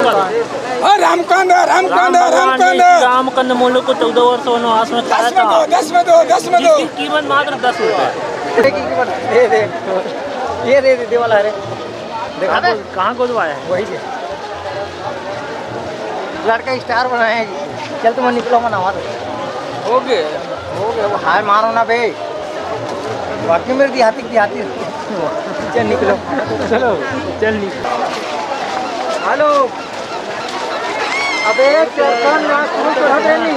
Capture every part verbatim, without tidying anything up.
और रामकांड, रामकांड, राम भगवान ने रामकांड। श्री रामकांड मोलू को चौदह वर्ष वनवास में दस में दो, दस में दो, दस में दो। जिसकी कीमत मात्र दस रुपए। ये दे, ये दे, दे वाला है रे। देखा अबे, तो कहाँ गोदवाया है? वही दे। लड़का स्टार बनाए हैं। चल तुम निकलो मना हमारे। हो गए। हो गए, वो हाय मारो ना बे। वाकई मेरे देहाती, देहाती। चल निकलो। चलो, चल निकलो। हेलो। अबे चढ़ ना, शुरू चढ़त रहनी।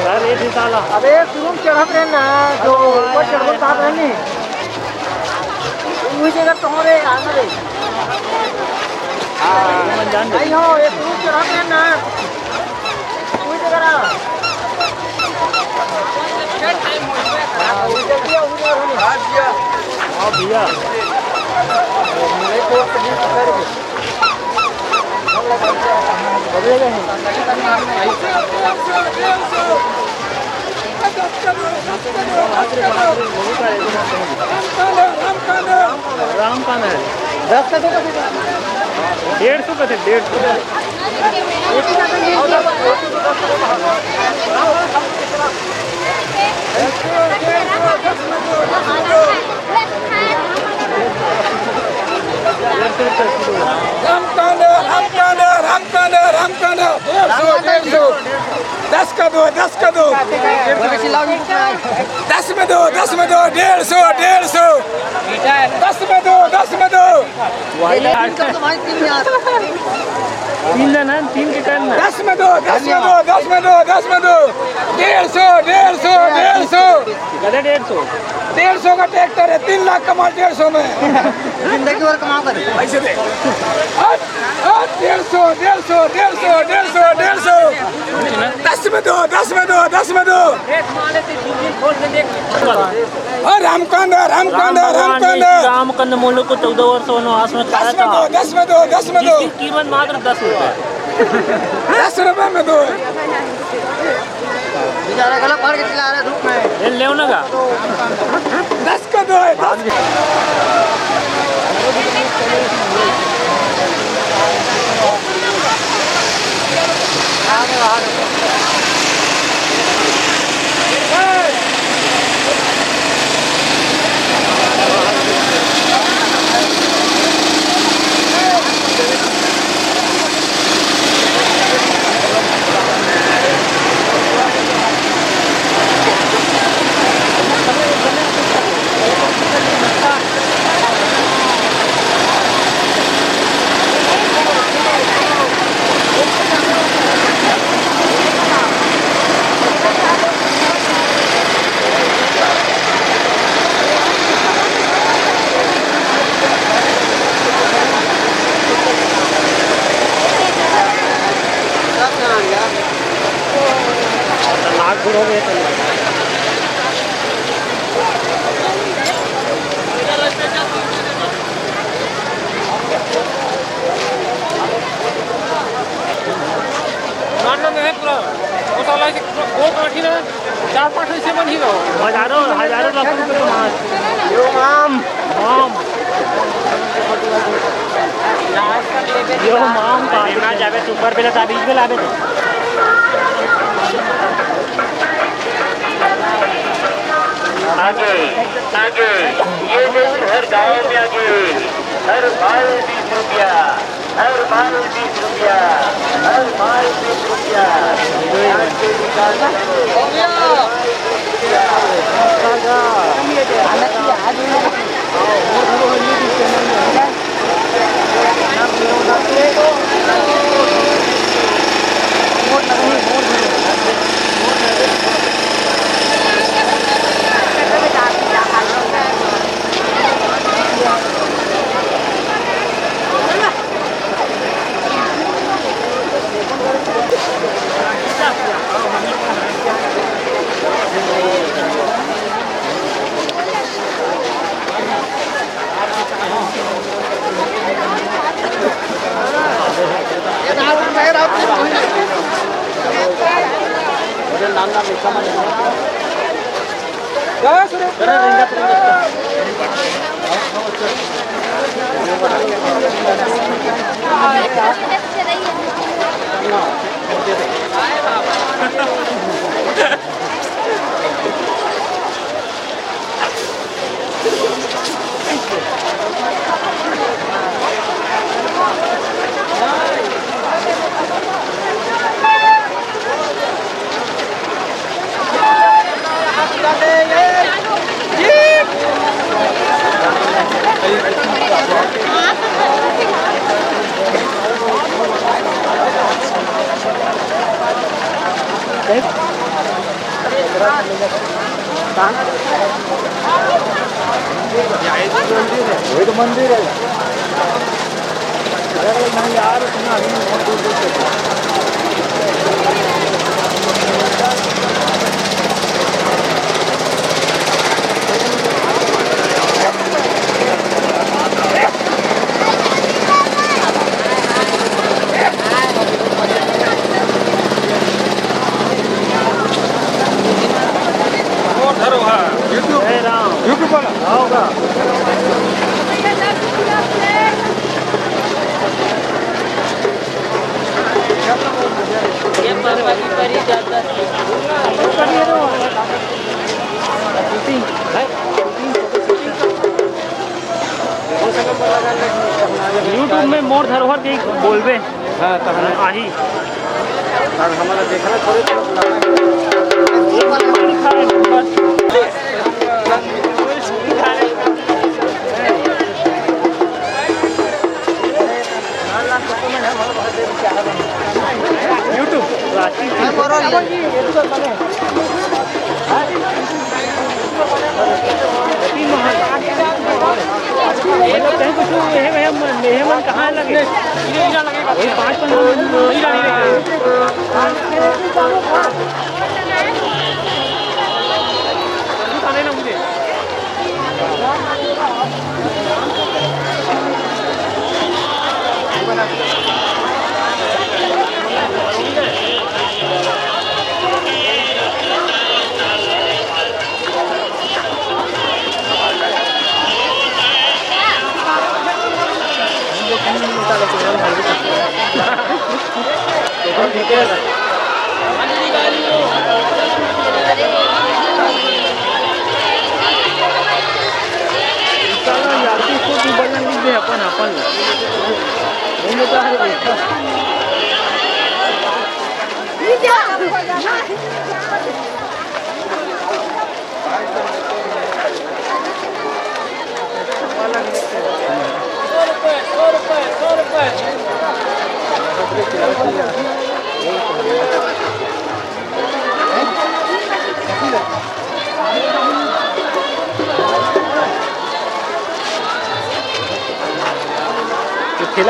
अरे जी साला। अबे शुरू चढ़त रहना, जो ऊपर चढ़त रहनी। वही जगह तुम्हारे आना रे। हाँ। नहीं हो, ये शुरू चढ़त रहना। वही जगह रहा। हाँ, भैया। राम का है। डेढ़ सौ का थे, डेढ़ सौ। रामकांड, रामकांड, रामकांड, रामकांड। डेढ़ सौ, डेढ़ सौ। दस का दो, दस का दो। दस में दो, दस में दो, डेढ़ सौ, डेढ़ सौ। दस में दो, दस में दो। तीन जन है, तीन के टर्न है। दस में दो, दस में दो, दस में दो, दस में दो। डेढ़ सौ, डेढ़ सौ, डेढ़ सौ। गधे डेढ़ सौ। डेढ़ सौ का ट्रैक्टर है, तीन लाख कमा डेढ़ सौ में। जिंदगी भर कमा कर। ऐसे दे। हट, हट, डेढ़ सौ, डेढ़ सौ, डेढ़ सौ, डेढ़ सौ, डेढ़ सौ। दस में दो, दस में दो, दस में दो। ओ रामकांड, रामकांड, राम भगवान ने रामकांड। श्री रामकांड मोलू को चौदह वर्ष वनवास में दस में दो, दस में दो, दस में दो। जिसकी कीमत मात्र दस रुपए। दस रुपए में दो। बेचारा गला फाड़ के चिल्ला रहा है धूप में। ये लेव ना का? दस का दो है, दस। नागपुर हो गए तो। मान लो नहीं पूरा, वो साला ऐसे गोल काटी ना, चार पांच ऐसे बन ही रहो। हजारों, हजारों लाख रुपए कमा। यो माम। माम। यो माम का ना जावे सुपर बेला ता बीच में लावे तो। आगे, आगे, ये नहीं हर गांव में आगे, हर भाई बीस रुपया। हर माल बीस रुपया, हर माल बीस रुपया। आज के विकास करो। वही तो मंदिर है। अरे नहीं यार, इतना अभी बहुत दूर दूर से। YouTube, YouTube वाला। ये पापा की परी ज्यादा। YouTube में मोर धरोहर के बोलबे। हाँ, तो हम आही। और हमारा देखना थोड़े तो लगा। YouTube, plastic. मतलब, कहीं कुछ ये है, ये मन, ये मन कहाँ लगे? वही पाँच पन्द्रह मिनट में वही गाड़ी लगे। अपन, अपन।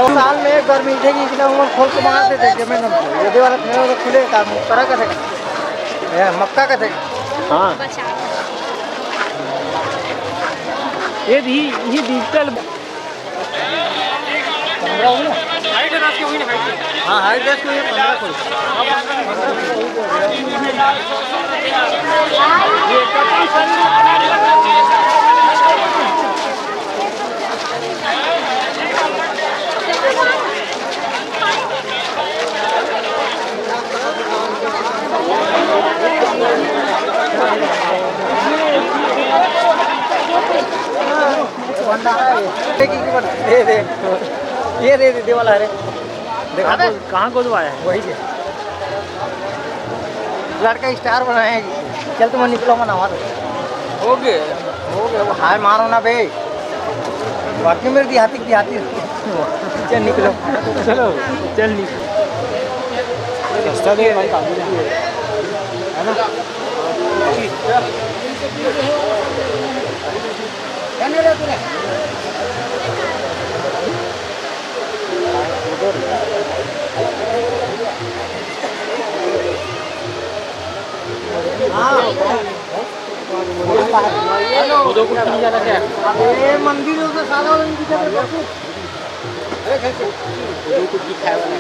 साल में एक बार मिलथे कि इतना उमर खोल के मार देथे, जमीन हम ये दे वाला ठेला तो खुले काम करा का थे। ये मक्का का थे। हाँ। ये भी, ये डिजिटल। हाँ, हाइट है इसकी, वही ना, हाइट है। हाँ, हाइट है इसकी, ये पन्द्रह को। भंडारा है। ये दे, ये दे, दे, दे वाला है रे। देखा कहाँ था? गोद-, कहाँ गोदवाया है? वही से। लड़का स्टार बनाए हैं। चल तुम निकलो मना हमारे। हो गए, हो गए, वो हाय मारो ना बे। वाकई मेरे देहाती, देहाती। चल निकलो। चलो, चल निकलो। रास्ता दे भाई, काबू में। है ना? हेलो। अरे मंदिर उधर सादा वाला नहीं दिखा तेरे को। अरे कैसे? कुछ दिखाया हुआ नहीं।